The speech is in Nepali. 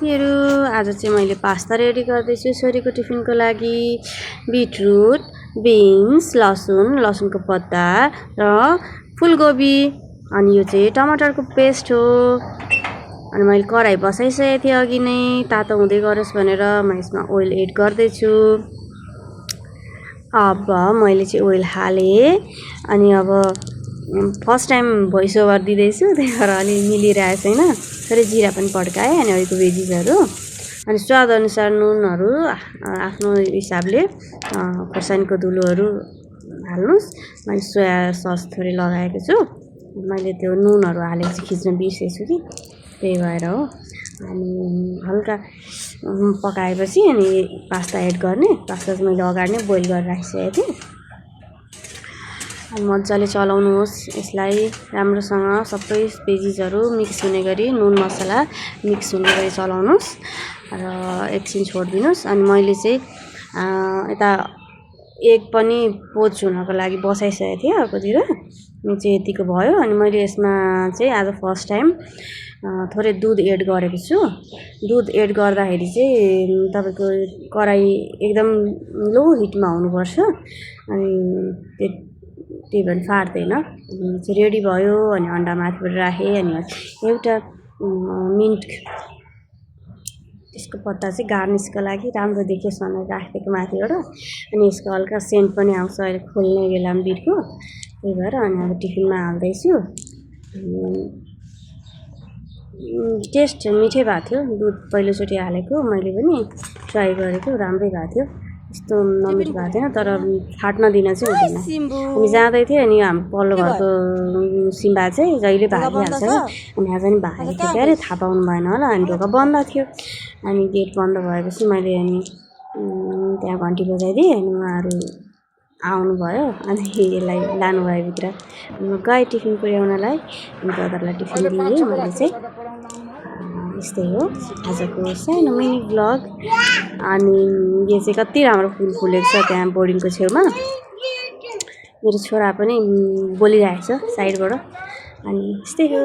साथीहरु आज चाहिँ मैले पास्ता रेडी गर्दैछु छोरीको टिफिनको लागि। बीटरुट, बीन्स, लसुनको पत्ता र फूलगोबी अनि यो चाहिँ टमाटरको पेस्ट हो। अनि मैले कराई बसाइसकेको थिएँ अघि नै, तातो हुँदै गरोस् भनेर म यसमा ओइल एड गर्दैछु। अब मैले चाहिँ ओइल हालेँ अनि अब फर्स्ट टाइम भोइस ओभर दिँदैछु, त्यही भएर अलि मिलिरहेको छैन। थोरै जीरा पनि पड्काएँ अनि अहिलेको भेजिसहरू अनि स्वाद अनुसार नुनहरू आफ्नो हिसाबले खोर्सानीको धुलोहरू हाल्नुस्। मैले सोया सस थोरै लगाएको छु। मैले त्यो नुनहरू हालेको चाहिँ खिच्न बिर्सेछु कि, त्यही भएर हो। अनि हल्का पकाएपछि अनि पास्ता एड गर्ने। पास्ता चाहिँ मैले अगाडि नै बोइल गरेर राखिसकेको थिएँ। अनि मजाले चलाउनुहोस् यसलाई राम्रोसँग, सबै भेजिसहरू मिक्स हुने गरी, नुन मसला मिक्स हुने गरी चलाउनुहोस् र एकछिन छोडिदिनुहोस्। अनि मैले चाहिँ यता एग पनि पोच हुनको लागि बसाइसकेको थिएँ अर्कोतिर। यो चाहिँ यतिको भयो। अनि मैले यसमा चाहिँ आज फर्स्ट टाइम थोरै दुध एड गरेको छु। दुध एड गर्दाखेरि चाहिँ तपाईको कराई एकदम लो हिटमा हुनुपर्छ, अनि त्यही भएर फाट्दैन। चाहिँ रेडी भयो। अनि अन्डा माथिबाट राखेँ अनि एउटा मिन्ट त्यसको पत्ता चाहिँ गार्निसको लागि राम्रो देखियोस् भनेर राखेको माथिबाट। अनि यसको हल्का सेन्ट पनि आउँछ अहिले खोल्ने बेलामा बिटको, त्यही भएर। अनि अब टिफिनमा हाल्दैछु। टेस्ट मिठै भएको थियो। दुध पहिलोचोटि हालेको मैले पनि ट्राई गरेको, राम्रै भएको थियो। यस्तो नमिठो भएको थिएन, तर फाट्न दिन चाहिँ हुँदैन। अनि जाँदै थिएँ अनि हाम्रो पल्लो घरको सिम्बा चाहिँ जहिले भागिहाल्छ। अनि आज पनि भागेको थियो क्यारे, थाहा पाउनु भएन होला। अनि ढोका बन्द थियो। अनि गेट बन्द भएपछि मैले अनि त्यहाँ घन्टी बजाइदिएँ। अनि उहाँहरू आउनुभयो अनि यसलाई लानुभयो भित्र। गएँ टिफिन पुर्याउनलाई। अनि ब्रदरलाई टिफिन दिएँ मैले चाहिँ। यस्तै हो आजको सानो मिनी भ्लग। अनि यो चाहिँ कति राम्रो फुल फुलेको छ त्यहाँ बोर्डिङको छेउमा। मेरो छोरा पनि बोलिरहेको छ साइडबाट। अनि यस्तै हो।